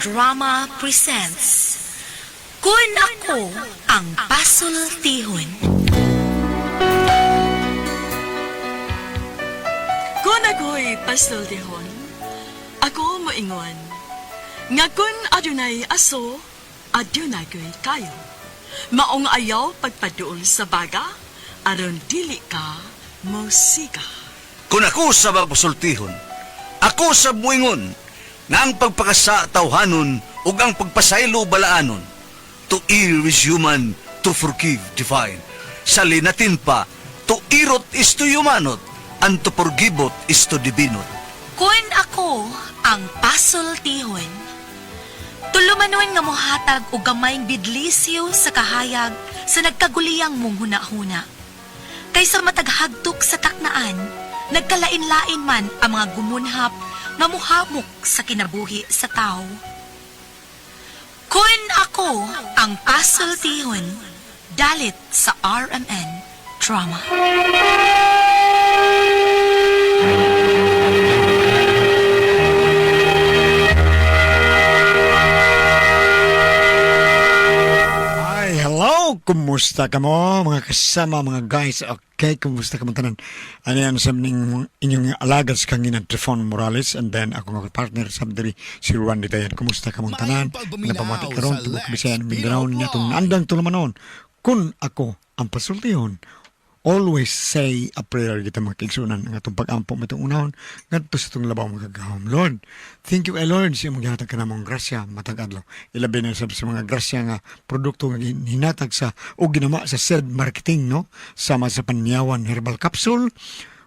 Drama presents Kun Ako Ang Pasultihon. Kung ako'y pasultihon, ako moingon, nga kun adunay aso, adunay ko'y kayo. Maong ayaw pagpaduol sa baga, aron dili ka musika. Kung ako sa pasultihon, ako sa buingon, nga ang pagpakasa tawhanon ug ang pagpasaylo balaanon. To err is human, to forgive divine. Sa linatin pa, to irot is to humanot, and to forgivot is to divinot. Kun ako ang pasultihon. Tulumanon nga mohatag og gamayng bidlisyo sa kahayag sa nagkaguliyang mong hunahuna. Kaysa mataghagtok sa taknaan, nagkalain-lain man ang mga gumunhap nga muhamok sa kinabuhi sa tao. Kun ako ang pasultihon, dalit sa RMN Drama. Ay, hello! Kumusta ka mo, mga kasama, mga guys? Okay, kumusta ka mo tanan? Ano yan, sa ning inyong alagad sa kangina, Trifon Morales, and then ako nga partner sa diri, si Juan Ditayan. Kumusta ka mong tanan? Napamati karon tubok Bisayan, Mindanao, niya itong andang tulamanon. Kun ako ang pasultihon, always say a prayer kita mga kaigsunan ang atong pag-ampo matong unahon ngadto sa itong labaw mga kagahom. Lord, thank you, eh, Lord, sa imong gihatag ka namong grasya matag adlaw. Ilabi na sab sa mga grasya nga produkto nga hinatag sa o ginama sa said marketing, no, sama sa Panyawan Herbal Capsule,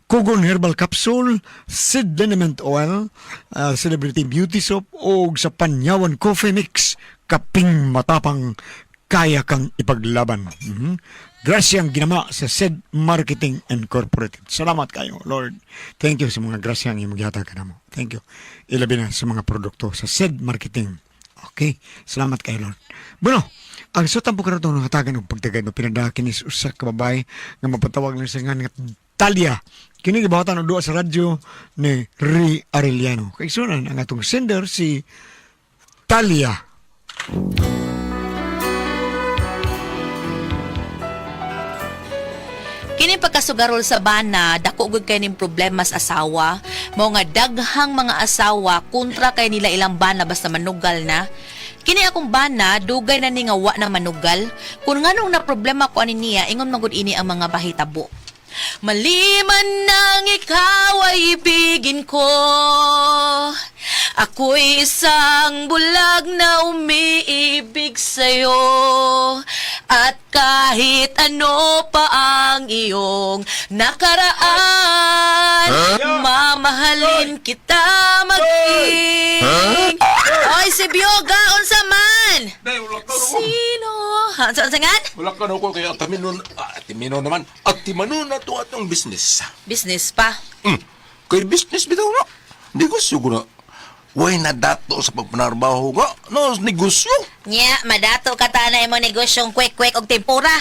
Kugon Herbal Capsule, Seed Liniment Oil, Celebrity Beauty Soap, o sa Panyawan Coffee Mix, kaping matapang kaya kang ipaglaban. Grasya ang ginama sa Said Marketing Incorporated. Salamat kayo, Lord. Thank you sa mga grasya ang imong gihatag kanamo. Thank you. Ilabi na sa mga produkto sa Said Marketing. Okay, salamat kayo, Lord. Bueno, ang sa tampo karon ng hatagan og pagtagay no pinadakin is usa ka babae nga mapatawag lang sa ngan nga Talia. Kini gibuhatan og duwa sa radyo ni Ri Arellano. Kay sunan ang atong sender si Talia. Kini pagkasugarol sa bana, dako gud kay ning problema sa asawa. Mao nga daghang mga asawa kontra kay nila ilang bana basta manugal na. Kini akong bana, dugay na ni nga wa na manugal. Kung nganong na problema ko ani niya, ingon man gud ini ang mga bahitabo. Maliman nang ikaw ay ibigin ko, ako'y isang bulag na umiibig sa'yo. At kahit ano pa ang iyong nakaraan, mamahalin kita maging. Oy, si Bioga, unsa man? Sino? Ha, unsa unsa nga? Wala ka na ko kaya ataminon, atiminon naman, atimanon na to atong business. Business pa. Kay business bitaw na. Negosyo ko na. Way na dato sa pagpanarbaho ka. No, negosyo. Nya, madato ka ta na imong negosyong kwek-kwek og tempura.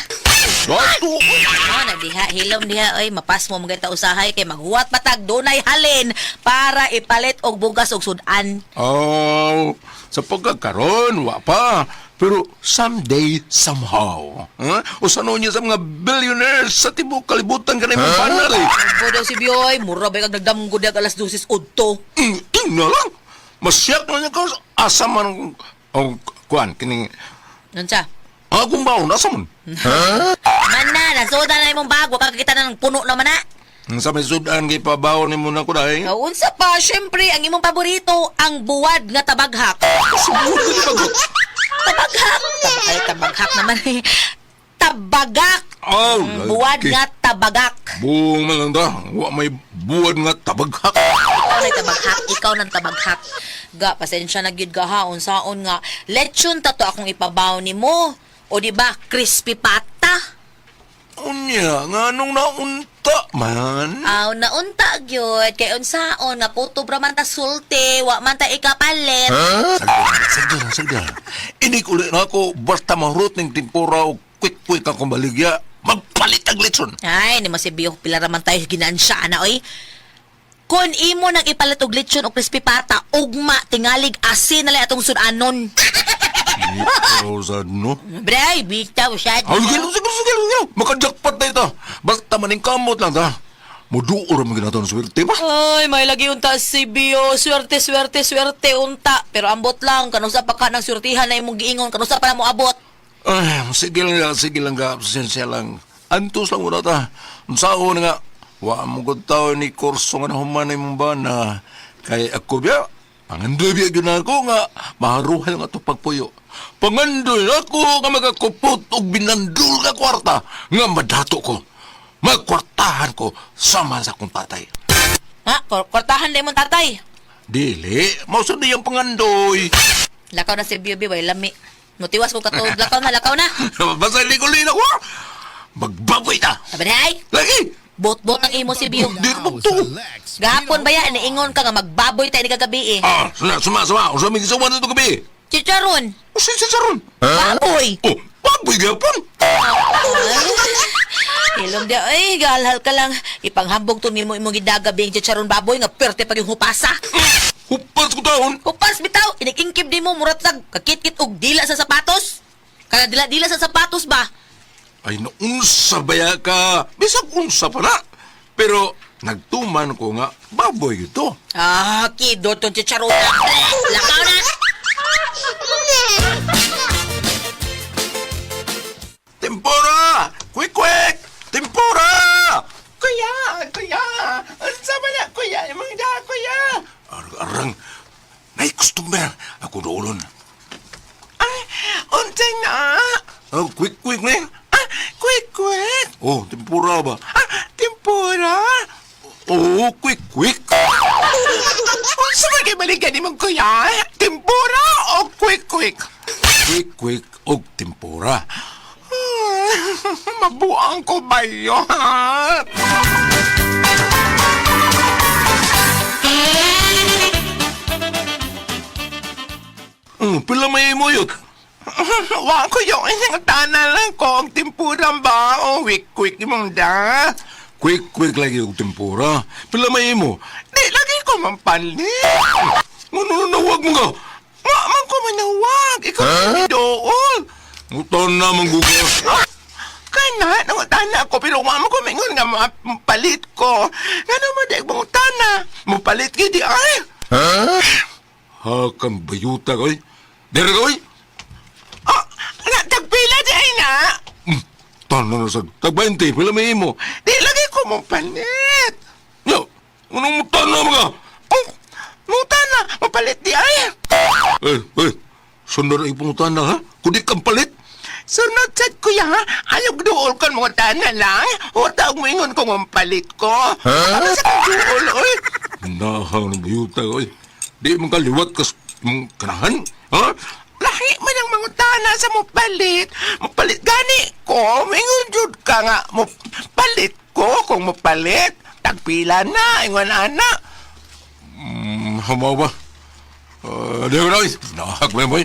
Dato. Oh, nagdiha, hilom diha, oy, mapas mo mga usahay kay maghuwat patag dunay halin para ipalit og bugas og sudan. Oh, sa pagkakaroon, wa pa. Pero someday, somehow. Huh? O sa niya sa mga billionaires sa tibuok kalibutan ka na imong banal eh. Bo daw si Bioy, mura ba kag nagdamgo diha alas 12 udto. Tingnan lang. Masyak na niya ka. Asa man ang kuan, kining Unsa? akong baon, asa man? Man na, nasudan na imong bag, wa ka kakita na ng puno naman na. Ang sa may sudan kay pabaw ni muna ko dahil. Oh, unsa pa, syempre ang imong paborito, ang buwad nga tabaghak. Siguro di ba ko? Tabaghak. Ay, tabaghak naman eh. Tabagak. Oh, Buwad nga tabagak. Buong man lang da. Wa may buwad nga tabaghak. Ikaw na tabaghak, ikaw nang tabaghak. Ga, pasensya na gyud ga ha, unsaon nga. Lechon ta to akong ipabaw nimo. O di ba, crispy pata. Unya, nga nung naunta man. Aw, naunta gyud kay unsaon nga kutob ra man ta sulti, wa man ta ikapalit. Sagda, sagda, sagda. Inig uli na ako, basta mahurot ng tempura o quick-quick akong baligya. Magpalit ang litson. Ay, ni mo si Biyo, pila ra man tayo ginansya na oy. Kung imo nang ipalit og lechon o crispy pata, ugma tingalig asin na lang atong sudanon. Bitaw sad no. Bray, bitaw sad. Ay, sige, sige, sige, sige. Makajakpat na ito. Basta maning kamot lang ta. Muduor mo ginato ng swerte ba? Ay, may lagi unta si Bio. Swerte, swerte, swerte unta. Pero ambot lang, kanusa pa ka ng swertihan na imong giingon, kanusa pa na mo abot. Ay, sige lang ka, pasensya lang. Antos lang muna ta. Ang na nga, wa mo gud tao ni kurso nga nahuman na imong bana. Kay ako biya, pangandoy biya gyud na ako nga maharuhal nga to pagpuyo. Pangandoy ako nga magakupot og binandul nga kwarta nga madato ko. Magkwartahan ko sama sa akong tatay. Ha? Kwartahan na imong tatay. Dili, mao sad ang pangandoy. Lakaw na si Bio, Bio, way lami. Mutiwas ko katuog. Lakaw na, lakaw na. Basta hindi ko linaw. Magbaboy ta. Sabi na ay, Lagi! bot-bot ang imo si Bio. Di mo to. Gahapon ba yan, niingon ka nga magbaboy tayo ni kagabi eh. Ah, suma, suma, suma. Usa may gisawan na ito gabi. Chicharon, Usa si Saron. baboy. Oh, baboy gapon. Ilong di, ay, galhal ka lang. Ipanghambog to nimo imong gidagabi ang chicharon baboy nga perte pag yung hupasa. Hupas ko taon. Hupas bitaw, inikingkib nimo murat lag kakitkit og dila sa sapatos. Kada dila-dila sa sapatos ba? Ay, naunsa baya ka. Bisag unsa pa na. Pero, nagtuman ko nga, baboy ito. Ah, kido tong chicharon. Lakaw na. Tempura! Quick, quick! Tempura! Kuya, kuya! Unsa ba na, kuya? Imong da, kuya! Arang, arang. Nay, customer. Ako doolon. Ay, unsa na? Oh, quick, quick ni. Ah, quick, quick. Oh, tempura ba? Ah, tempura? Oh, quick, quick. Unsa ba kay balikan nimong kuya? Tempura o quick, quick? Quick, quick og tempura. Mabuang ko ba yun? Pila may imuyot. Wa ko yung isang tana lang ko ang tempura ba? O quick quick imong da. Quick quick lagi og tempura. Pila may imo. Di lagi ko mampalit. Ano nawag mo ka? Wa man ko manawag. Ikaw huh? Dool. Mutan na manggugo. Kana, nangutana ako, pero wa man ko mingon nga mapalit ko. Ngano mo di mangutana? Mupalit gid di ay. Hakang bayuta koy. Dere koy. Oh, na tagpila di ay na. Tanan na sa tag 20 pila may imo. Di lagi ko mupalit. Yo, anong mutana mga? Oh, mutana, mapalit di ay. Eh, eh, sunod ay pangutana ha? Kundi kang palit. Sunod sad kuya, ha? Ayaw duol kon mga tana lang. O taog mo ingon kung mapalit ko. Huh? Ano sa duol, oy? Nahang ng bayuta, oy. Di man kaliwat kas mong kanahan, ha? Lahi man ang mga tana sa mupalit. Mupalit gani ko, mingon jud ka nga mupalit ko kung mupalit. Tagpila na, ingon ana. Hamaw ba? Di ko na, oy. Nahag mo yan, boy.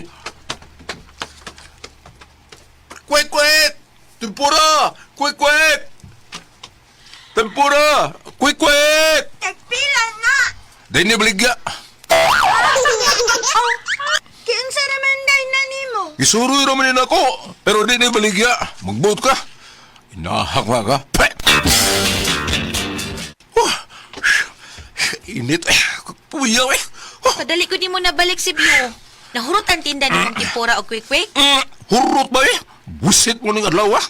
Kwek, kwek! Tempura! Kwek, kwek! Tempura! Kwek, kwek! Tagpila na! Dini baligya! Oh, kinsa naman day na nimo? Gisuroy raman din ako, pero di ni baligya. Magbuot ka. Inahak na ka. Pek! Oh, init eh. Puyaw eh. Oh, Padali ko nimo nabalik si Bio. Nahurot ang tinda ni mong tempura o quick quick. Hurot ba eh? Busit mo ning adlaw ah.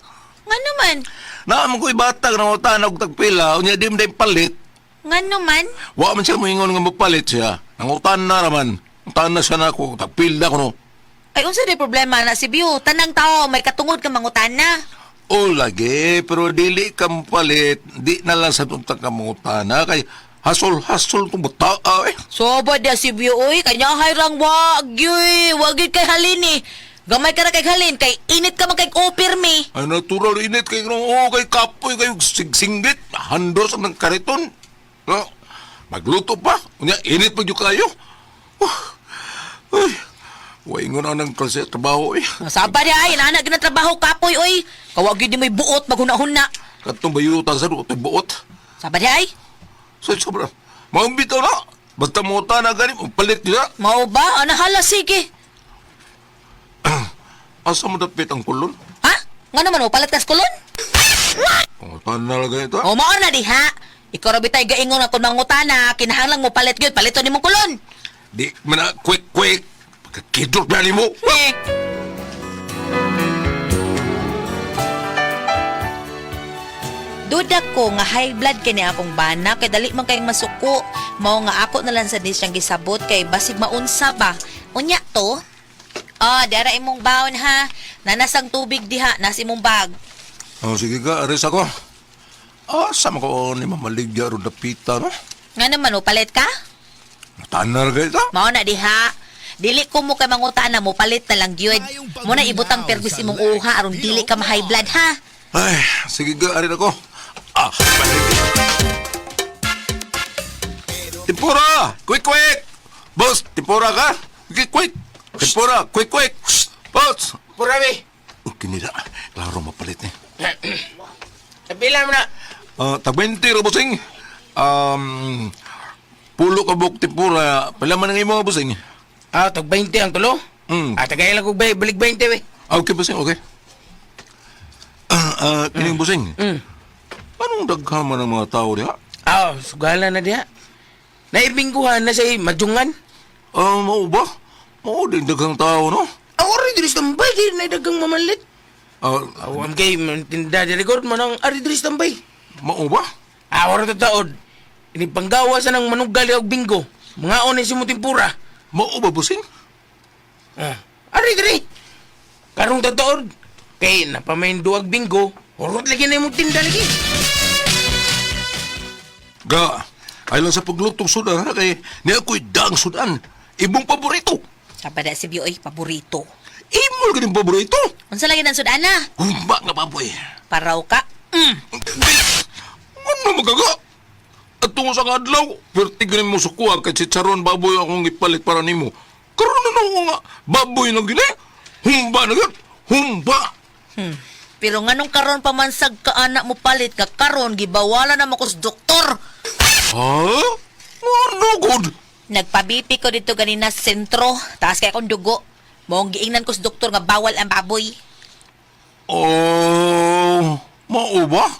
Nga naman. Naman ko'y batag na utanag tagpila, unya di mo dahil palit. Nga naman. Wa man siya moingon nga mapalit siya. Nangutan na raman. Utan na siya na ako. Tagpila ko no. Ay, unsa day problema na si Bio? Tanang tao, may katungod ka mangutana. O lagi, pero dili ka mapalit. Di na lang sa tuntang ka mangutana. Kay hasol-hasol itong bata eh. Soba dia si Bio, oy. Kanya hayrang wag yoy. Wag yun kay halin eh. Gamay ka na kay halin, kay init ka man kay opirmi. Ay natural init kay oo kay kapoy kay sigsinggit. Handos ang kariton. No? Magluto pa. Unya init pa jud kayo. Oh. Uy. Waingon ang nang klase trabaho eh. Saba dia ay, anak gina trabaho kapoy oy. Kawag yun di mo'y buot maghuna-huna. Katong bayutan sa duot buot. Saba dia ay. So sobra. Maong bitaw na. Basta mota na gani, palit nila. Mao ba? Ana hala sige. Asa mo dapit ang kulon? Ha? Nga naman mo palit kas kulon? Pangutan na lang ganito. O mao na diha. Ikaw ra bitay gaingon nga kung mangutana, kinahanglan mo palit gyud, paliton nimong kulon. Di man na quick quick. Pagkakidot na nimo. Eh. Duda ko nga high blood kini akong bana kay dali man kayong masuko. Mao nga ako na lang sa ni siyang gisabot kay basig maunsa ba. Unya to. Ah, dara imong baon ha. Nanasang tubig diha, nas imong bag. Oh, sige ka, aris ako. Asa man ko ni mamaligya ro dapita no? Nga naman mo palit ka? Tanar ganito. Mao na diha. Dili ko mo kay mangutana mo palit na lang gyud. Mo na ibutang permis imong uha aron dili ka ma-high blood ha. Ay, sige ka, aris ako. Ah, balik. Tempura! Quick, quick! Boss, tempura ka? Quick, quick! Tempura, quick, quick! Boss! Pura be. Oh, kinila. Klaro mapalit eh. Pila mo na. Ah, tag 20 ra busing. Um, pulo ka buok tempura. Pila man ang imo busing? Ah, tag 20 ang tulo. Mm. Ah, tagay lang kog balik 20 we. Ah, okay busing, okay. Ah, ah, kining busing. Mm. Anong daghan man ang mga tao diha? Ah, sugala na diha. Naibingguhan na sa majungan. Ah, mao ba? Mao din daghang tao, no? Ah, ori diri sa tambay kay na daghang mamalit. Ah, Aw, am kay tinda diri record man ang ari diri sa tambay. mao ba? Ah, ora taod. Ini panggawa sa nang manugal og bingo. Mga ni si tempura. Mao ba busing? Ah, ari diri. Karong tataod. Kay napamain duag bingo. Horot lagi na imong tinda lagi. Ga, ay lang sa paglutong sudan ha kay ni ako'y daang sudan. Imong paborito. Sabada si Bioy, paborito. Imo lagi ning paborito. Unsa lagi nang sudana? Humba nga baboy. Paraw ka. Mm. Ano magaga? At tungo sa adlaw, perti ganin mo sukuha kay chicharon baboy akong ipalit para nimo. Karon na ako nga, baboy na gini. Humba na gyud. Humba. Pero nganong karon pa man sag ka anak mo palit ka karon gibawala na mo ko sa doktor. Ha? Ano good? Nagpabipi ko dito ganina sa sentro, taas kay akong dugo. Mao ang giingnan ko sa doktor nga bawal ang baboy. Oh, mao ba?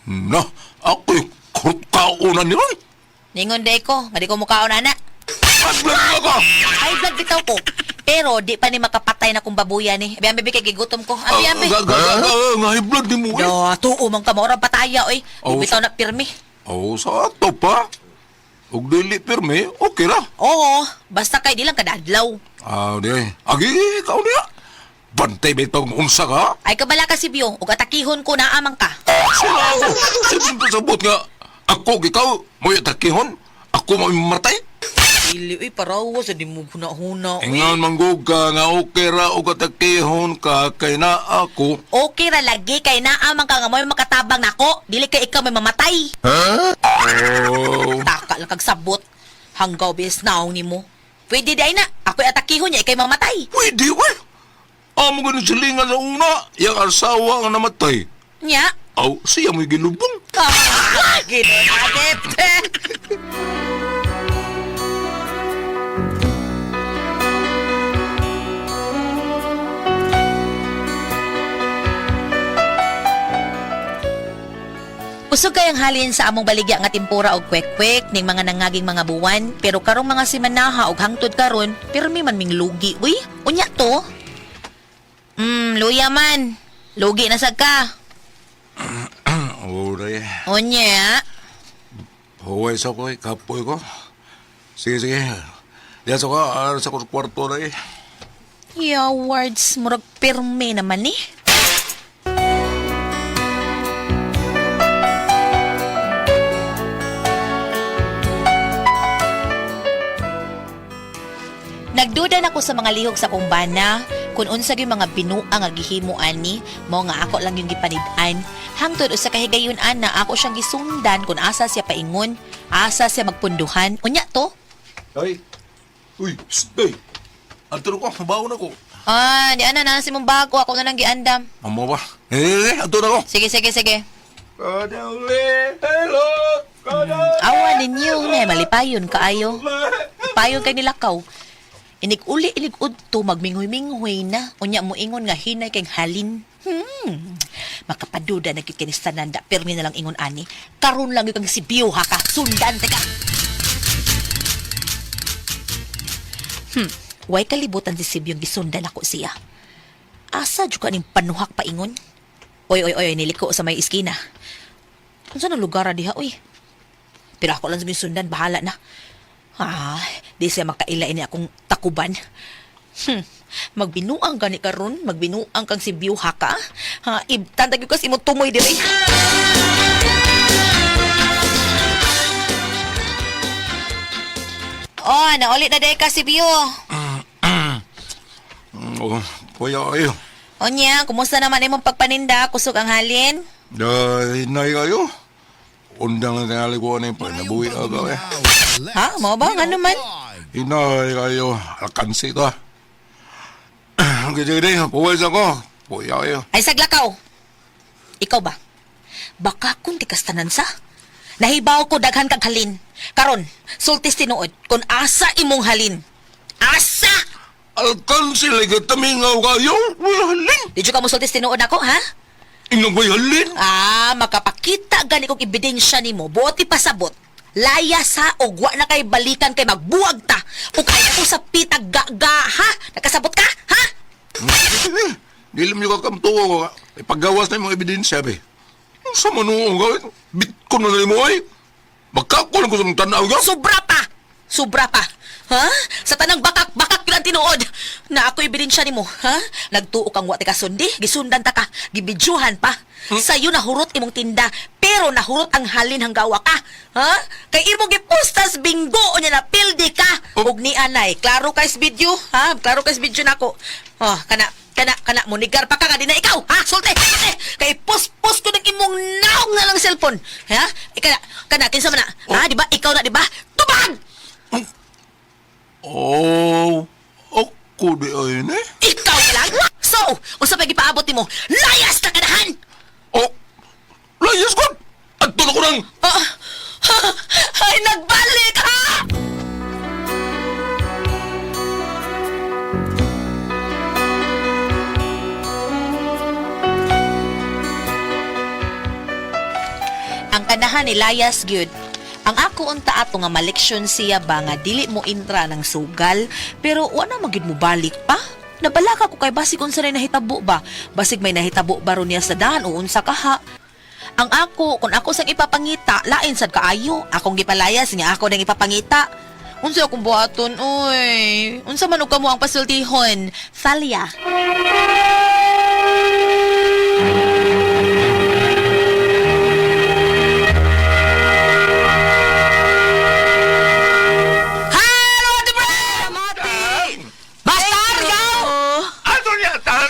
Na, ako'y kurtkaunan ni Ron. Ningon day ko, nga di ko mukaon ana. Adlan ka ka! High blood bitaw ko. Pero di pa ni makapatay na kong babuya ni. Abi ambi kay gigutom ko. Abi ambi. Ga, ga, ga, ga, nga high blood ni mo eh. Do, tuo man ka maurang pataya oy. Di Oh, bitaw na pirmi. Oh, sa ato pa. Ug dili pirmi, okay ra. Oo, basta kay di lang kadadlaw. Ah, di. Agi, ikaw niya. Bantay ba itong unsa ka? Ay kabala ka si Biyo, ug atakihon ko na amang ka. Sila ako. Sino pasabot nga? Ako, ikaw, mo'y atakihon. Ako mo'y mamatay. Dili uy paraw sa di mo huna-huna. Ingon manggug ka nga okay ra og atakihon ka kay na ako. Okay ra lagi kay naamang ka nga mo'y makatabang nako. Dili kay ikaw may mamatay. Oh. Taka lang kag sabot. Hanggaw bis naong nimo. Pwede di ay na. Ako'y atakihon niya ikay mamatay. Pwede, we. Amo ganun silingan sa una. Yang asawa ang namatay. Nya. Aw, siya mo'y gilubong. Ah, ginunadep. Usog kayang halin sa among baligya nga timpura og kwek-kwek ning mga nangaging mga buwan, pero karong mga simanaha og hangtod karon, pirmi man ming lugi. Uy, unya to. Luya man. Lugi na sad ka. Oh, day. Unya. Huway sa ko, eh. Kapoy ko. Sige, sige. Diyan sa ko, aras ako sa kwarto na eh. Yeah, words. Murag pirmi naman eh. Nagduda na ko sa mga lihok sa kumbana kung unsa gyud mga binuang nga gihimo ani mao nga ako lang yung gipanid-an. Hangtod usa ka higayon ana ako siyang gisundan kung asa siya paingon, asa siya magpunduhan. Unya to. Ay. Uy, psst, day. Anto na ko, mabaon ako. Ah, di ana na si mong bago ako na lang giandam. Amo ba? Eh, anto na ko. Sige, sige, sige. Hello, Awa ninyo na malipayon kaayo. Payon kay nilakaw. Inig uli inig udto magminghoy-minghoy na. Unya mo ingon nga hinay kay halin. Makapaduda na gyud kini sananda pirmi na lang ingon ani. Karon lang gyud kang sibiyo ha ka. Sundan ta ka. Way kalibutan si Sibiyong gisundan ako siya. Asa jud ka ning panuhak paingon? Oy oy oy niliko sa may iskina. Unsa na lugar diha oy? Pero ako lang sa sundan, bahala na. Ah, di siya makaila ini akong takuban. Magbinuang gani karon, magbinuang kang si Biuha ka. Ha, ibtan tag kas imo tumoy diri. Oh, nauli na day ka si Biu. Oh, kuya ayo. Onya, kumusta naman imong pagpaninda? Kusog ang halin? Dahil na kayo. Undang lang tingali ko na yung panabuhi ako eh. Ha? Mao ba? Ngano man? Inay kayo, alkansi to. Gede gede, puwes ako. Kuya ayo. Ay saglakaw. Ikaw ba? Baka kung tikastanan sa? Nahibaw ko daghan kag halin. Karon, sultis tinuod kun asa imong halin. Asa! Alkansi lagi tamingaw kayo. May halin. Di jud ka mo sultis tinuod nako, ha? Inang may halin. Ah, makapakita gani kog ebidensya nimo. Buot ipasabot. Laya sa og wa na kay balikan kay magbuwag ta. Ug kaya ko sa pitag ga, ha? Nakasabot ka, ha? Dili mo kakamtuo ko. Ipagawas na yung mga ebidensya, be. Sa manuong ka, bitko na nila mo ay. Magkakulang ko sa mga tanaw ka. Sobra pa. Sobra pa. Ha? Sa tanang bakak-bakak yun ang tinuod. Na ako ebidensya nimo, ha? Nagtuo kang wa ka sundi, gisundan ta ka, gibidyuhan pa. Sayo nahurot imong tinda, pero nahurot ang halin hanggawa ka. Ha? Kay imo gipostas bingo unya na pildi ka. Oh. Ug ni anay, klaro kay sa video, ha? Klaro kay sa video nako. Oh, kana kana kana munigar pa ka nga di na ikaw, ha? Sulti, sulti. Kay post-post ko ng imong naong na lang cellphone. Ha? Ika kana kinsa man na? Ha, di ba? Ikaw na, di ba? Tubag! Oh, ako di ay ni. Ikaw na lang? So, unsa pa gipaabot nimo? Layas na kanahan! Oh, layas ko! Adto na ko nang... Ah, ay, nagbalik ha! Ang kanahan ni Layas gyud. Ang ako unta ato nga maleksyon siya ba nga dili mo intra ng sugal pero wa na magyud mo balik pa. Nabalaka ko kay basig unsa ray nahitabo ba? Basig may nahitabo ba ron niya sa daan o unsa kaha? Ang ako, kung ako sang ipapangita, lain sad kaayo. Akong gipalayas nga ako nang ipapangita. Unsa akong buhaton, oy? Unsa man og kamo ang pasultihon? Thalia. Hello, Ate Bastar ka! Ato niya, tahan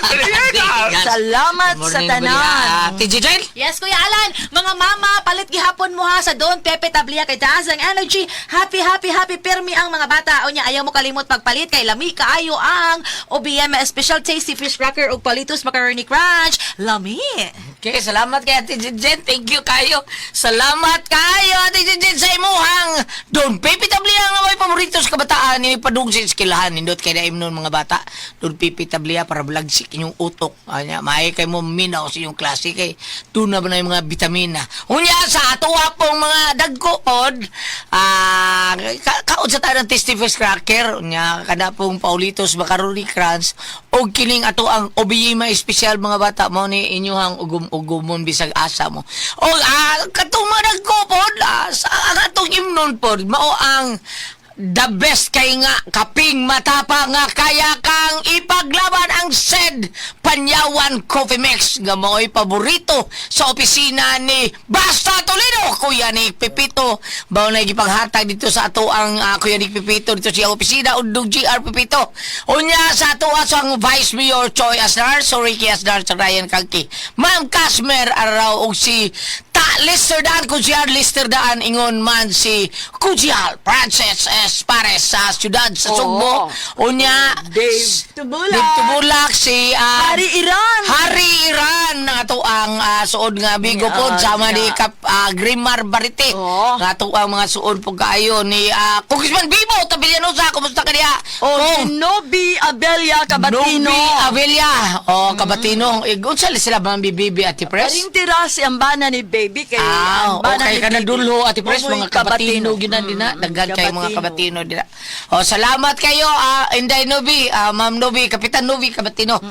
Salamat sa tanan. Ate Jijel? Yes, Kuya Alan! Mga mama, palit gihapon mo ha sa Don Pepe Tablia kay taas ang energy. Happy, happy, happy pirmi ang mga bata. Unya, ayaw mo kalimot pagpalit kay lami kaayo ang OBM Special Tasty Fish Cracker ug Palitos Macaroni Crunch. Lami! Okay, salamat kay Ate Jijen. Thank you kayo. Salamat kayo, Ate Jijen, sa imuhang Don Pepe Tablia nga may paborito sa kabataan. Ini padung sa eskilahan. Nindot kay daim nun mga bata. Don Pepe Tablia para blagsik inyong utok. Anya, maay kay mo minaw sa inyong klase kay doon na ba na yung mga bitamina. Unya, sa ato pong mga dagko pod, kaon sa tayo ng Tasty Fish Cracker. Unya, kada pong Paulitos Macaroni Crunch. O kining ato ang Obiyima espesyal mga bata mo ni inyuhang ugum-ugumon bisag asa mo. O katong mga dagko pod, sa ang atong imnon pod, mao ang the best kay nga kaping matapa nga kaya kang ipaglaban ang said Panyawan Coffee Mix nga mao'y paborito sa opisina ni Basta Toledo, Kuya ni Pepito. Bao na gipanghatag dito sa ato ang Kuya ni Pepito dito sa opisina undong GR Pepito. Unya sa ato aso ang Vice Mayor Choi Asnar, sorry kay Asnar sa Ryan Kangki. Ma'am Casmer Araw og si Ta Lester Daan, Kusyal Lester Daan, ingon man si Kusyal Francis S. Pares sa siyudad sa Sugbo. Unya, Dave Tubulak. Dave Tubulak, si Hari Iran. Hari Iran nga ato ang suod nga amigo Yeah, pod sama ni Kap Grimar Barite. Oo. Nga ato ang mga suod po kaayo ni Congressman Bibo Tabilianosa, kumusta ka diha? O Kong si Nobi Abelia Cabatino. Nobi Avella. O Kabatino. Eh, unsa sila bang bibibi, Ate Pres? Paring tira si ambana ni baby kay Ah, ambana okay ni ka na baby. dulho, Ate Pres, Momoy mga kabatino gyud na dina. Daghan kayo mga kabatino dina. O salamat kayo, Inday Nobi, Ma'am Nobi, Kapitan Nobi Kabatino.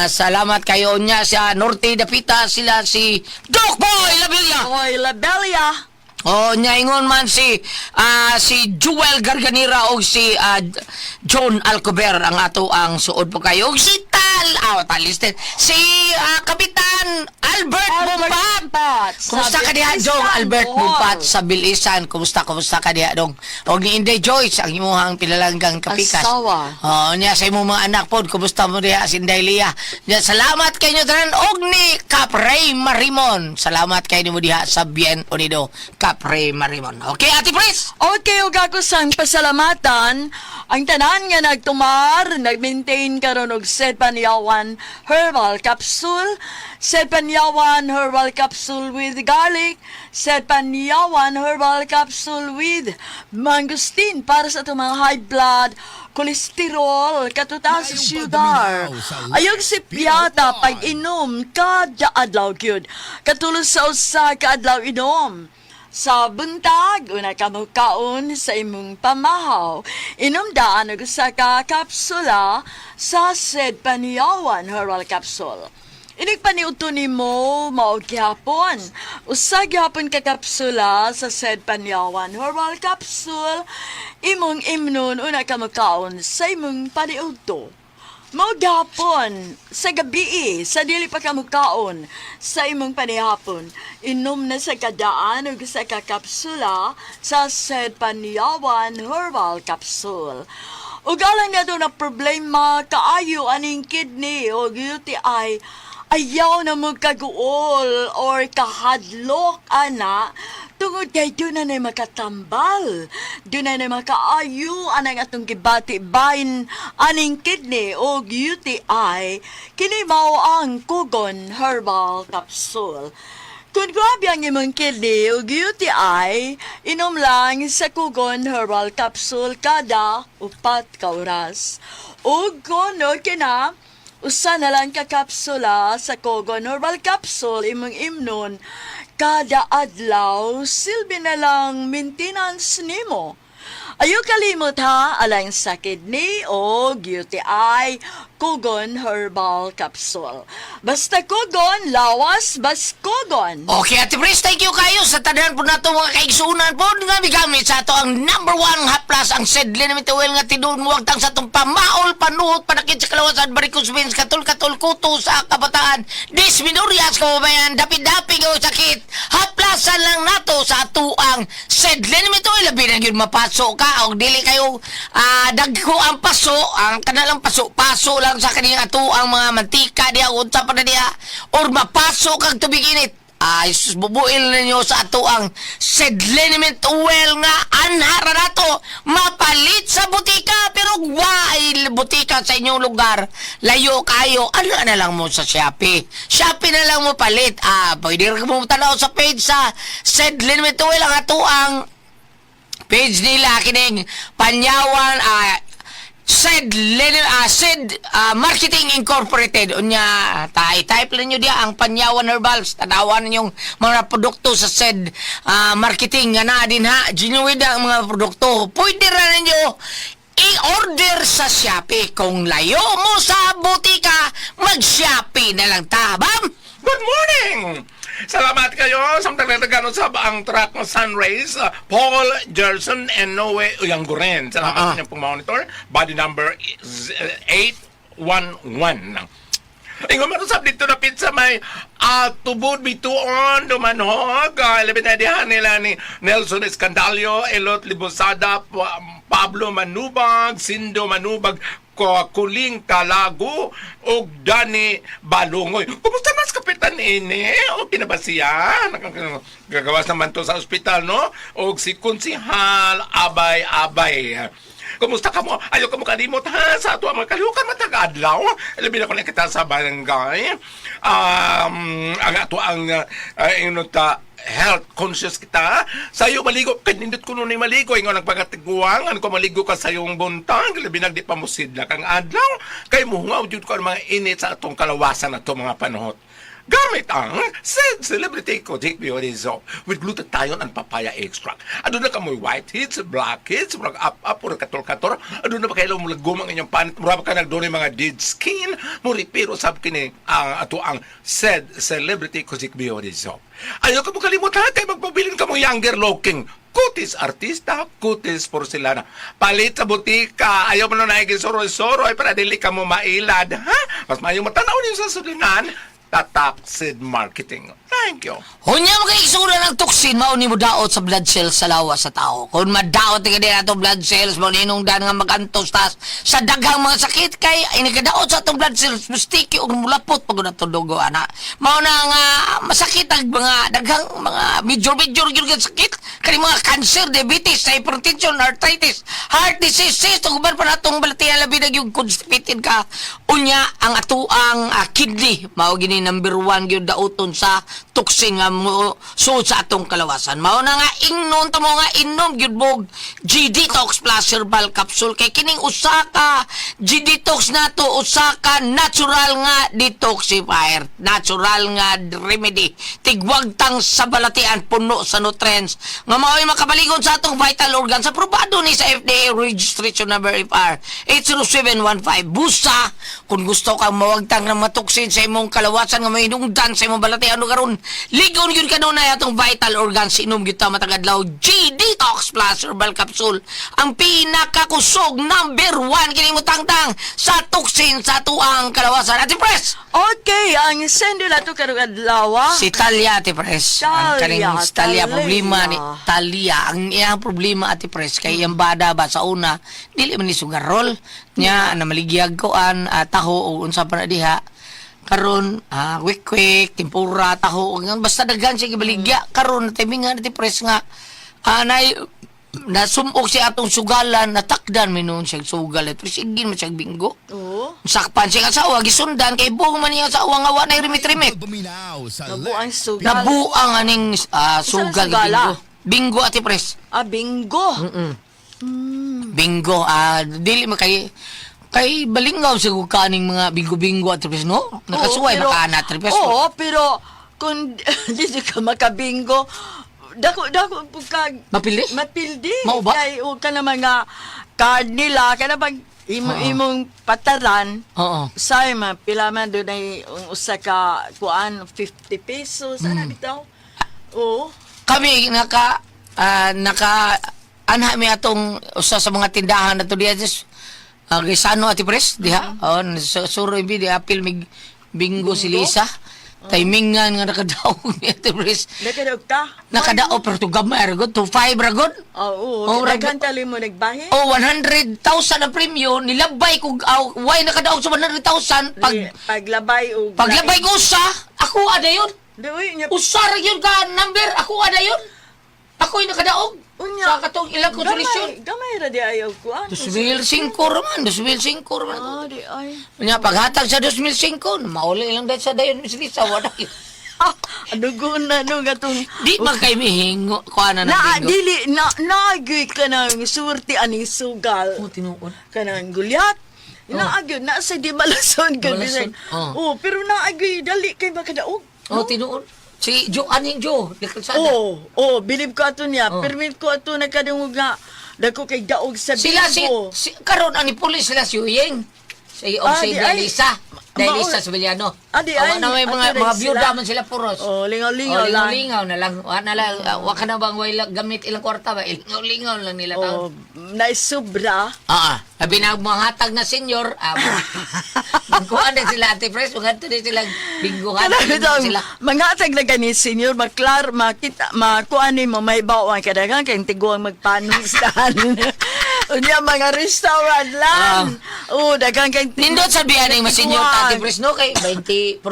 Salamat kayo niya sa Norte Dapita sila si Doc Boy Labilla. Oy, Labelia. Oh, nya ingon man si si Jewel Garganira og si John Alcober ang ato ang suod po kayo. Og si Tal, Talisted. Si Kapitan Albert Bumpat. Bumpat. Kumusta ka diha, Sa Jong? Albert Bohol. Bumpat sa Bilisan. Kumusta, kumusta ka diha, Dong? Og ni Inday Joyce, ang imuhang pinalanggang kapikas. Asawa. Oh, niya sa imong mga anak pod, kumusta mo diha si Inday Lia? Niya, salamat kay inyo tanan og ni Cap Ray Marimon. Salamat kay nimo diha sa Bien Unido, Cap Ray Marimon. Okay, Ate Pris. Okay, ug ako sang pasalamatan ang tanan nga nagtumar, nag-maintain karon og Sedpanyawan Herbal Capsule, Sedpanyawan Herbal Capsule with garlic, Sedpanyawan Herbal Capsule with mangosteen para sa atong mga high blood, kolesterol, katutaas sa sugar. Ayog si Piata pag-inom kada adlaw gyud. Katulos sa usa ka adlaw inom. Sa buntag, una ka mukaon sa imong pamahaw. Inom daan og usa ka kapsula sa Sedpaniawan Herbal Capsule. Inig paniudto nimo mao gihapon. Usa gihapon ka kapsula sa Sedpaniawan Herbal Capsule. Imong imnon una ka mukaon sa imong paniudto. Mao gihapon sa gabi sa dili pa ka mukaon sa imong panihapon. Inom na sa kadaan ug usa ka kapsula sa Sedpaniawan Herbal Capsule. Ug alang na na problema kaayo aning kidney o UTI, ayaw na mo kaguol or kahadlok ana tungod kay doon na makatambal, doon na makaayo anang atong gibati bahin aning kidney o UTI, kini mao ang Kugon Herbal Capsule. Kung grabe ang imong kidney o UTI, inom lang sa Kugon Herbal Capsule kada 4 ka oras. Ug kung okay na, usa na lang ka kapsula sa Kogon Herbal Capsule imong imnon kada adlaw, silbi na lang maintenance nimo. Ayaw kalimot ha, alang sa kidney o UTI, Kugon Herbal Capsule. Basta Kugon, lawas, bas Kugon. Okay, Ate Pris, thank you kayo sa tanan po nato mga kaigsunan po nga migamit sa ato ang number one haplas ang sedlin na mituwel nga tinuod mo wagtang sa atong pamaol, panuhot, panakit sa kalawasan, barikos veins, katul-katul, kuto sa kabataan, disminurias, kababayan, dapi-dapi nga sakit. Haplasan lang nato sa ato ang sedlin na mituwel, labi na yun mapaso ka og dili kayo dagko ang paso, ang kanalang paso, paso lang sa kaning ato ang mga mantika diha, unsa pa na diha, or mapaso kag tubig init. Ay, sus, bubuil ninyo sa ato ang sedliniment oil nga anhara nato mapalit sa butika pero why butika sa inyong lugar layo kayo ano na lang mo sa Shopee. Shopee na lang mo palit. Pwede rin mo tanaw sa page sa sedliniment oil ang ato ang page nila kining Panyawan Said Marketing Incorporated. Unya tay type lang nyo diya ang Panyawan Herbals, tanawan ninyong mga produkto sa said marketing nga naa din ha, genuine ang mga produkto. Pwede ra ninyo i-order sa Shopee. Kung layo mo sa butika, mag-Shopee na lang ta, bam. Good morning! Salamat kayo sa nagtagan sa ang truck ng Sunrays, Paul Gerson and Noe Uyangguren. Salamat sa inyong pong-monitor. Body number is 811. Ingon man usab dito na pizza may tubod bituon dumanhog. Labi na diha nila ni Nelson Escandalio, Elot Libosada, Pablo Manubag, Sindo Manubag, Kuling Kalago ug Dani Balungoy. Kumusta mas Kapitan Ini, okay na ba siya? Gagawas naman to sa ospital, no? Og si Konsihal Abay Abay. Kumusta ka mo? Ayaw ka mo kalimot ha? Sa ato ang mga kalihukan matag adlaw. Labi na ko na kita sa barangay. Ang ato ang ingon ta, health conscious kita. Sayo maligo, kanindot ko nun maligo. Ingon ang pagkatiguang, ano ko maligo ka sa iyong buntag. Labi na di pa mo sidlak ang adlaw. Kay muhungaw jud ko ang mga init sa atong kalawasan ato mga panahot. Gamit ang said celebrity Kojic Beauty Soap with glutathione and papaya extract. Aduna ka mo'y whiteheads, blackheads, murag up-up, murag kator-kator. Aduna ba kayo mulagom ang inyong panit? Murag ka nagdoon mga dead skin. Muripiro sab kini ang ato ang said celebrity Kojic Beauty Soap. Ayaw ka mo kalimutan kay magpabilin ka mo younger looking. Kutis artista, kutis porcelana. Palit sa butika, ayaw mo na naiging soroy-soroy para dili ka mo mailad, ha? Mas maayo matanaw niyo sa sulinan. Tatak Sid Marketing. Thank you. Hunya mo kay isura ng toxin, mao ni mo daot sa blood cells sa lawas sa tao. Kung madaot ka din ato blood cells, mao ninong dan nga magantos tas sa daghang mga sakit kay inikadaot sa atong blood cells, mustiki og mulapot pag ato dugo ana. Mao na nga masakit ang mga daghang mga major major gyud nga sakit kani mga cancer, diabetes, hypertension, arthritis, heart disease, ug uban pa natong balatian labi na gyud constipated ka. Unya ang atuang kidney mao gini number one gyud dauton sa toxin nga mo suod sa atong kalawasan. Mao na nga ingnon ta mo nga inom gyud mog G Detox Plus Herbal Capsule kay kining usa ka G Detox nato usa ka natural nga detoxifier, natural nga remedy. Tigwagtang sa balatian puno sa nutrients nga mao'y makabaligon sa atong vital organs. Aprobado ni sa FDA registration number FR 80715. Busa kung gusto kang mawagtang ng matoksin sa imong kalawasan nga mahinungdan sa imong balatian o karon ligon gyud kanunay atong vital organs inom gyud ta matag adlaw G Detox Plus Herbal Capsule ang pinakakusog number 1 kini mo tangtang sa toxin sa tuang kalawasan. Ate Pres. Okay, ang sendo na to karong adlaw. Ah. Si Talia, Ate Pres. Ang Talia, kaning Talia, Talia. Problema ni Talia. Ang iyang problema, Ate Pres, kay iyang bada ba sa una, dili man ni sugarol. Nya, namaligyag ko an, taho, o unsa pa na diha. Karon, quick quick, tempura, taho, basta daghan siya gibaligya. Karon, timingan, Ate Pres, nga, nay, nasumok siya atong sugalan, natakdan mi noon siya sugal. Ate Pres, igin man siya bingo. Oo. Sakpan siya asawa, gisundan, kay buong man niya asawa nga wa na rimit-rimit. Nabuang sugal. Nabuang aning sugal sugala? bingo. Bingo Ate Pres. Ah, bingo. Bingo dili man kay kay balingaw siguro ka aning mga bingo-bingo Ate Pres no. Nakasuway Oo, pero- makaana Ate Pres. Oo, pero kung di ka makabingo, dako dako po ka Mapildi? Mapildi. Mao ba? Kay o ka na mga card nila kana bang imo imong pataran. Oo. Say ma pila man doon ay ang usa ka kuan 50 pesos ana bitaw. Oo. Kami naka naka anha mi atong usa sa mga tindahan nato diha sa Gisano Ate Pres diha. Oh, sa Suroy bi diha apil mig bingo si Lisa. Timingan nga nakadaog ni Ate Pres. Nakadaog ka? Nakadaog pero to gamay ra gud, to 5 ra gud. Oo. Oh, Daghan tali mo nagbahin. Oh, 100,000 ang premyo, nilabay ko, aw, why nakadaog sa 100,000? Pag, Paglabay og paglabay ko usa, ako ada yun. Uy, nya Usa ra yun ka number, ako ada yun. Ako yung nakadaog. Unya. Sa katong ilang konsolasyon. Gamay, gamay ra di ayaw kuan. 2005 raman, 2005 raman. Ah, di ay. Unya, paghatag sa 2005, mauli lang dahil sa dayon, Miss Lisa, wala yun. Dugo na no gatong Di man kay mihingo, kuha na ng na bingo. dili na naagyoy ka ng surti aning sugal. Oh, tinuod. Kanang gulyat. Naagyoy na sa di malason ka Malason, bisag. oh. Oh, pero naagyoy dali kay makadaog. Oh, tinuod. Si Joe, aning Joe, di kalsada. Oh, oh, bilib ko ato niya. Oh. Permit ko ato nakadungog nga dako kay daog sa Sila si, bingo. si karon ang ni pulis sila si Uyeng. Si og Ah, si di ay. Delisa. Delisa Mao- Sevillano. Ah, di Awa ay. na may mga Ato rin mga byuda sila. man sila puros. Oh, lingaw-lingaw Oh, lang. lingaw-lingaw na lang. Wa na lang wa ka na bang way gamit ilang kwarta ba? Lingaw-lingaw lang nila Oh, taon. naisubra. Ah, ah. Labi na mga hatag na senior, magkuhan na sila Ate Pres, maghanto na sila bingguhan Kanang na sila. Mga na gani senior maklar makita makuan nimo may bawang kadaghan kay tiguang magpanong staan. Unya mga restaurant lang. Oh, daghang kay Nindot sa biyan ng masenyor Nagtiguan. Ate Pres, no? Kay 20%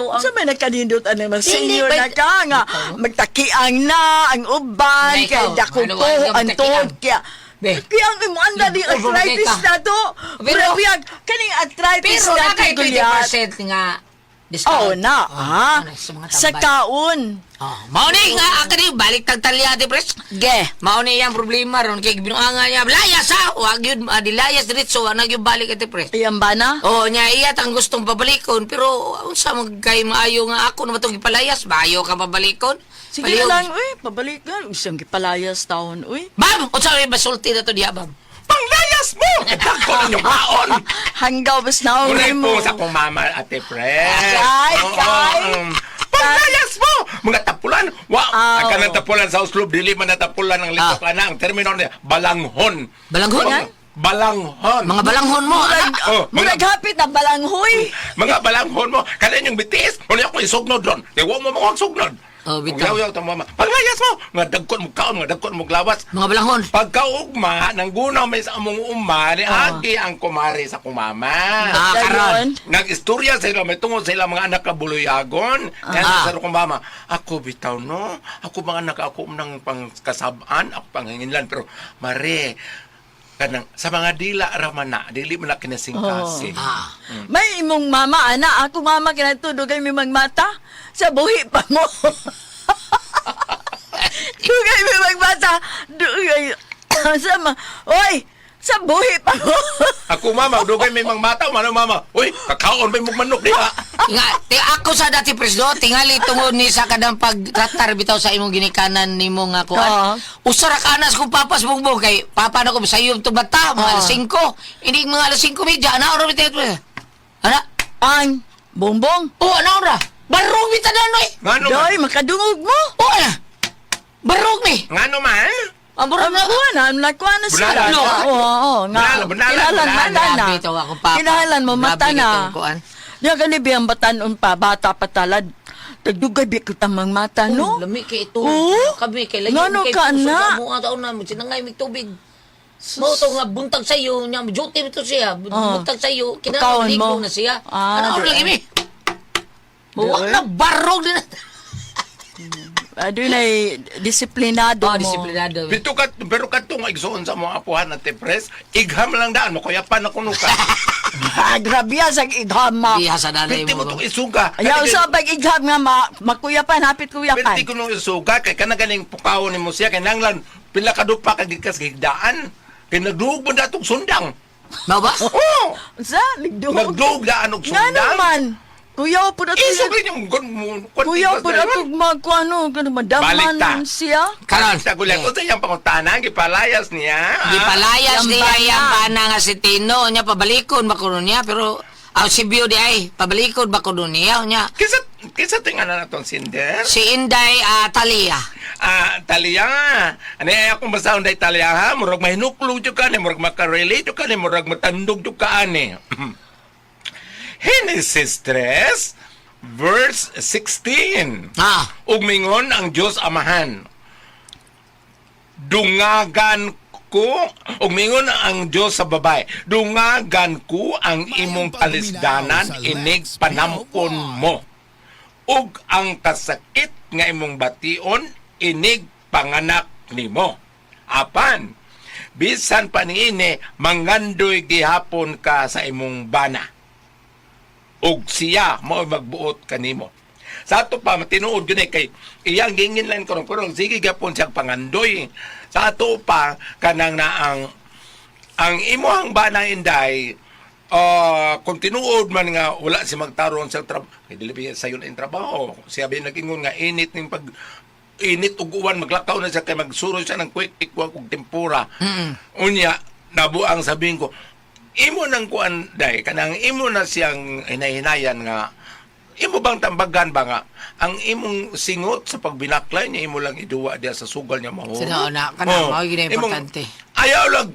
ang Sa may nagkanindot ano mas senior Dili, na ka nga magtakiang na ang uban Hindi, kay ikaw, dako ano, to ano, ang magtakiang? tuhod kaya Be. kaya ang imo anda di Over arthritis ka. na to. Pero- Pero kaning arthritis Pero na na kay to, Goliath. 20% nga discount. Oh na, Oh, ha? ano, sa mga Sa tambay. kaon. Oh, mao ni nga ako ni balik tag talya Ate Pres. Ge. Mao ni iyang problema ron kay binuanga niya layas ha, wag yun dilayas diretso wa na gyud balik Ate Pres. Iyan ba na? Oh, niya iya tang gustong pabalikon pero unsa man kay maayo nga ako na matong gipalayas, maayo ka pabalikon. Sige na lang, uy, pabalik na. Isang gipalayas taon, uy. Ma'am, unsa may basulti na to diha, ma'am? Panglayas mo! Dagko ninyong kaon! Hanggaw bas na Unay mo. po sa akong mama, Ate Pres. Ay, Oo, kay. Panglayas mo! Mga tapulan! Wa, Ah, ang kanang oo. tapulan sa Oslo, dili man natapulan ang litok na ang termino niya, balanghon. Balanghon? Mga- Balanghon. Mga balanghon mo, anak. Oh, mga, Murag hapit na balanghoy. mga balanghon mo. Kada inyong bitis, wala ako isugnod ron. Di wa mo mga sugnod. Oh, bitaw. Yaw-yaw tang mama. Panglayas mo! Nga dagkon mo kaon, nga dagkon mo lawas. Mga balanghon. Pagkaugma, nanggunaw may sa among uma, ni Agi ang kumari sa kumama. Ah, karon. Nag-istorya sila, may tungod sila mga anak ka buluyagon. Kaya sa kong mama, ako bitaw no, ako mga anak ako nang pangkasabaan, ako panghinginlan. Pero mare, kanang sa mga dila ramana, dili man na kinasingkasing. Ah. May imong mama, ana. Ako mama, kinatudugay may magmata. Sa buhi pa mo. Dugay may magmata. Dugay. sa ma... Oy! Sa buhi pa mo. Ako mama, dugay may mga mata, mano mama. Uy, kakaon may mong manok di ba? Nga, ti ako sa dati presdo, tingali tungod ni sa kadang pagtratar bitaw sa imong ginikanan nimo nga kuan. Oo. Usa ra ka anas kung papas bugbog kay papa na ko sa iyo bata mga alas 5. Ini mga alas 5:30 ana ora bitaw. Ana, Ang bongbong. oh ana ora. Barog bitaw na noy. Ngano man? Doy, makadungog mo. Oh ana. Barog ni. Ngano man? Ang barog Ang na. kuha na, ang nakuha na sila. Bunala. Oo, oo, nga. Bunala, bunala, Kinalan, bunala. mata na. Grabe to ako, papa. Kinalan mo, mata Grabe na. itong kuan. Diyan kani biyang batanon pa, bata pa talad. Tagdugay bi kita mang mata, no? Oh, Lami kay ito. Oo. Kami kay layo Ngano kay ka puso na? sa amo taon na sinangay mig tubig. Mao to nga buntag sa iyo nya duty to siya. Buntag sa iyo Pagkaon kinahanglan mo. na siya. Ah, Ano di lagi mi? Wa Di. na barog din. Doon ay disiplinado Oh, mo. disiplinado. Pito ka, pero katong igsoon sa mga apuhan at pres, igham lang daan, makuyapan na kuno ka. Ah, grabe yan sa igham, ma. Diha sa nanay Piti mo. mo itong isuga. Ayaw sa pag igham nga, ma, makuyapan, hapit kuyapan. Piti ko nung isuga, kay kana ganing pukawon ni mo siya, kay nanglan, pila ka dupa kag gikas higdaan. Kay nagduog mo datong sundang. Mao ba? Oh! Sa, nagduog. Nagduog daan og Nga sundang. naman. Kuya po na Isog rin yung gun mo. Kuya po na ito magkuano, gano'n, Balik ta. madaman siya. Karon. Sa gulat, unsa iyang pangutana, gipalayas niya. ah? Gipalayas Yang niya bana. yang bana nga si Tino nya pabalikon ba kuno niya pero aw si Bio di ay pabalikon ba kuno niya nya Kisa kisa to yung anak natong sinder? si Inday Talia. Ah, Talia. Ano ay akong basahon day Talia ha? Murag mahinuklo jud ka ni, murag makarelate jud ka ni, murag matandog jud ka ani. Genesis 3 verse 16. Ah. Ug mingon ang Dios Amahan. Dungagan ko ug mingon ang Dios sa babae. Dungagan ko ang imong kalisdanan inig panampon mo. Ug ang kasakit nga imong bation inig panganak nimo. Apan bisan pa niini mangandoy gihapon ka sa imong bana ug siya mao magbuot kanimo. Sa ato pa matinuod gyud eh, kay iyang gingin lang karon pero sige gyapon siyang pangandoy. Sa ato pa kanang naang ang imuhang bana inday kung tinuod man nga wala si magtaron sa trabaho, dili ba sayon ang trabaho. Siya ba nag-ingon nga init ning pag init ug uwan maglakaw na siya kay magsuroy siya ng quick ikwag ug tempura. Unya nabuang sabihin ko imo nang kuan day kanang imo na siyang hinahinayan nga Imo bang tambagan ba nga ang imong singot sa pagbinaklay niya imo lang iduwa diya sa sugal niya mahurot. Sa na, kana, mao gyud ang importante. Ayaw lang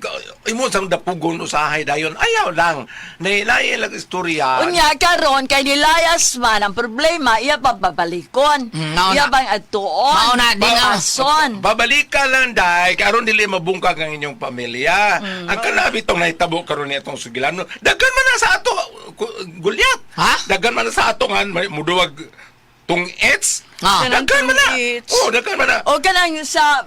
imo sang dapugon usahay dayon. Ayaw lang. Nailay lang istorya. Unya karon kay nilayas man ang problema, iya pa babalikon. Mao Iya na. bang adtuon? Mao na, ding, ah. Babason. Babalik ka lang dai karon dili mabungkag ang inyong pamilya. Ang kanabi tong nahitabo karon ni atong sugilano. Daghan man na sa ato gulyat. Ha? Daghan man na sa ato nga may muduwag tung AIDS. Ah. Daghan man na. Tung AIDS. Oh, daghan man na. O kanang sa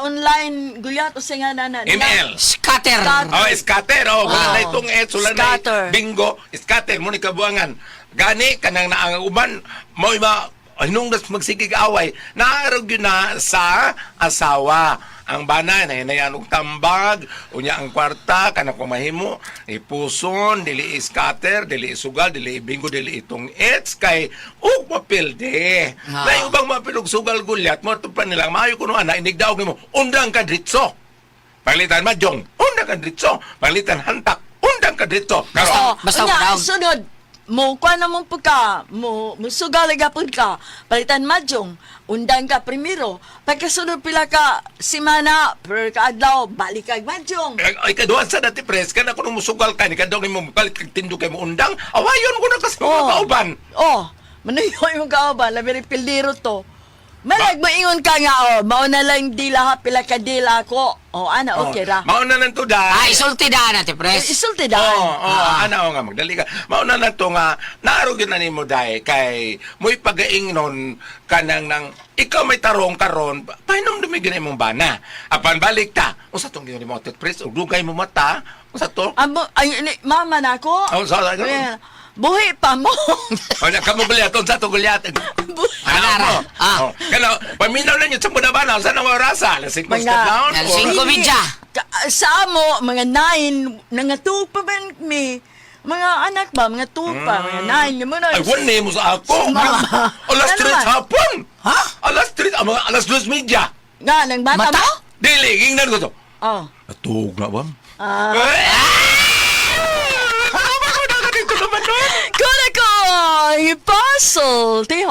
online gulyat o sa nga na na. ML. Scatter. Scatter. Oh, scatter. Oh, wala Oh. na itong AIDS, wala na Scatter. bingo, scatter mo ni kabuangan. Gani kanang naang uban mo ima hinungdas magsigig away, naarog yun na sa asawa. Ang bana na hinayan og tambag, unya ang kwarta kanang kumahimo, ipuson, dili scatter, dili sugal, dili bingo, dili itong AIDS kay ug mapilde. Ah. Layo bang mapilog sugal gulyat mo pa nilang maayo kuno ana inigdaog nimo, undang ka dritso. Palitan mahjong, undang ka dritso. Palitan hantak, undang ka dritso. Karon, Oh, Basta unya, daog. sunod mo kuan na mong pagka mo musugal gapon ka palitan mahjong, undang ka primero, pagkasunod pila ka semana per kaadlaw balik kag mahjong. Ay, kaduhan sa dati pres, kana kuno musugal ka, ni kadong nimo palit kag tindog kay mo undang, awayon ko na kasi mga kauban. Oh, manuyo yung kauban, labi rin pildiro to. Malag moingon ka nga oh, mao na lang dila ha pila ka dila ko. Oh, ana okay ra. Mauna lang to Ah, dai. isulti da na, te Eh, pres. Isulti da. Oo, oh, ana o nga magdali ka. Mauna na to nga naarog yun na nimo dai kay mo'y pagaing nun kanang nang ikaw may tarong karon, painom dumi gyud imong bana. Apan balik ta. Unsa tong gyud nimo tet pres ug dugay mo mata? Unsa to? Amo ay ni, mama na ako. Oh, sa Eh, buhi pa mo. O na kamo gulyat, unsa to gulyat? Ana ra. Ano mo? Ah. Oh, kana paminaw lang yun sa muna ba na sa nang orasa, alas 5 Mga- sa down. Alas 5 media. Sa amo, mga 9, nangatug pa man mi. Mga anak ba, mga tupa, mga 9, mo na. Ay, one name mo sa ako. Mama. Alas Ano 3 man? hapon. Ha? Alas 3, ang mga alas 2 media. Nga, nang bata Mata? mo? Dili, ingnan ko to. Oh. Natug na ba? Ah. Ah! Ano ba ko na dito naman nun? Kuna ko, ipasol, tiho.